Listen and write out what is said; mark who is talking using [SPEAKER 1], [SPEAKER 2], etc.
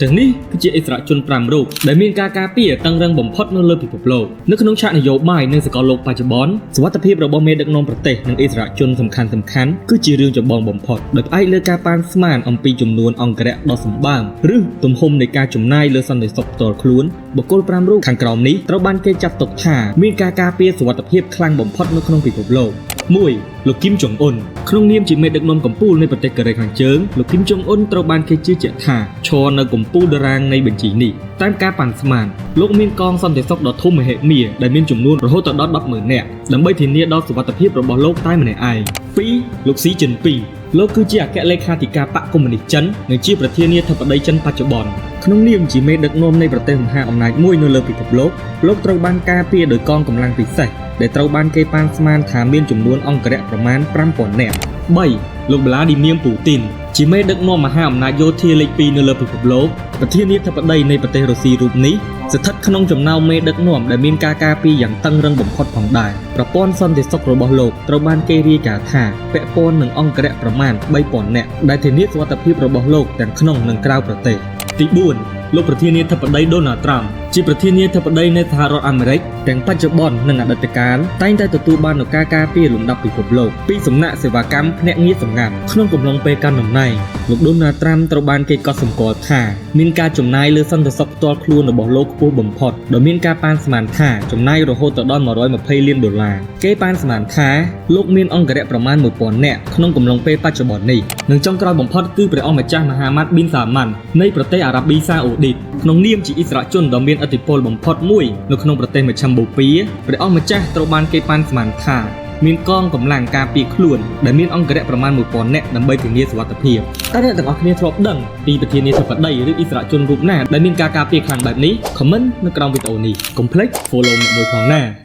[SPEAKER 1] ទាំងនេះគឺជាឥស្សរជន5រូបដែលមានការការពារតឹងរឹងបំផុតនៅលើពិភពលោកនៅក្នុងឆាកនយោបាយនិងសកលលោកបច្ចុប្បន្នសុវត្ថិភាពរបស់មេដឹកនាំប្រទេសនិងឥស្សរជនសំខាន់សំខាន់គឺជារឿងចម្បងបំផុតដោយផ្អែកលើការប៉ាន់ស្មានអំពីចំនួនអង្គរៈដ៏សម្បើមឬទំហំនៃការចំណាយលើសន្តិសុខផ្ទាល់ខ្លួនបុគ្គល5រូបខាងក្រោមនេះត្រូវបានគេចាត់ទុកថាមានការការពារសុវត្ថិភាពខ្លាំងបំផុតនៅក្នុងពិភពលោក1លោកគីមចុងអ៊ុនក្នុងនាមជាមេដឹកនាំកំពូលនៃប្រទេសកូរ៉េខាងជើងលោកគីមចុងអ៊ុនត្រូវបានគេជឿជាក់ថាឈរនៅកំពូលតារាងនៃបញ្ជីនេះតាមការប៉ាន់ស្មានលោកមានកងសន្តិសុខដ៏ធំមហិមាដែលមានចំនួនរហូតដល់100000នាក់ដើម្បីធានាដល់សុវត្ថិភាពរបស់លោកតែម្នាក់ឯង2លោកស៊ីជីនពីងលោកគឺជាអគ្គលេខាធិការបក្សកុម្មុយនីសចិននិងជាប្រធានាធិបតីចិនបច្ចុប្បន្នក្នុងនាមជាមេដឹកនាំនៃប្រទេសមហាអំណាចមួយនៅលើពិភពលោកលោកត្រូវបានការពារដោយកងកម្លាំងពិសេសដែលត្រូវបានគេប៉ាន់ស្មានថាមានចំនួនអង្គរៈប្រមាណ5000នាក់3លោកវ្លាឌីមៀពូទីនជាមេដឹកនាំមហាអំណាចយោធាលេខ2នៅលើពិភពលោកប្រធានាធិបតីនៃប្រទេសរុស្ស៊ីរូបនេះស្ថិតក្នុងចំណោមមេដឹកនាំដែលមានការការពារយ៉ាងតឹងរឹងបំផុតផងដែរប្រព័ន្ធសន្តិសុខរបស់លោកត្រូវបានគេរាយការណ៍ថាពាក់ព័ន្ធនឹងអង្គរៈប្រមាណ3000នាក់ដែលធានាសុវត្ថិភាពរបស់លោកទាំងក្នុងនិងក្រៅប្រទេសទី4លោកប្រធានាធិបតីដូណាល់ត្រាំជាប្រធានាធិបតីនៃសហរដ្ឋអាមេរិកទាំងបច្ចុប្បន្ននិងអតីតកាលតែងតែទទួលបាននូវការការពារលំដាប់ពិភពលោកពីសំណាក់សេវាកម្មភ្នាក់ងារសម្ងាត់ក្នុងកំឡុងពេលកាន់តំណែងលោកដូណាល់ត្រាំត្រូវបានគេកត់សម្គាល់ថាមានការចំណាយលើសន្តិសុខផ្ទាល់ខ្លួនរបស់លោកខ្ពស់បំផុតដោយមានការប៉ាន់ស្មានថាចំណាយរហូតដល់120លានដុល្លារគេប៉ាន់ស្មានថាលោកមានអង្គរៈប្រមាណ1000នាក់ក្នុងកំឡុងពេលបច្ចុប្បន្ននេះនិងចុងក្រោយបំផុតគឺព្រះអង្គម្ចាស់មហាម៉ាត់ប៊ីនសាម៉ាន់នៃប្រទេសអារ៉ាប៊ីសាអូឌីតក្នុងនាមជាឥស្សរជនដ៏មានឥទ្ធិពលបំផុតមួយនៅក្នុងប្រទេសមជ្ឈិមបូព៌ាព្រះអង្គម្ចាស់ត្រូវបានគេប៉ាន់ស្មានថាមានកងកម្លាំងការពារខ្លួនដែលមានអង្គរៈប្រមាណ1000នាក់ដើម្បីធានាសុវត្ថិភាពតើអ្នកទាំងអស់គ្នាធ្លាប់ដឹងពីប្រធានាធិបតីឬឥស្សរជនរូបណាដែលមានការការពារខ្លាំងបែបនេះ Comment នៅក្រោមវីដេអូនេះកុំភ្លេច follow អ្នកមួយផងណា។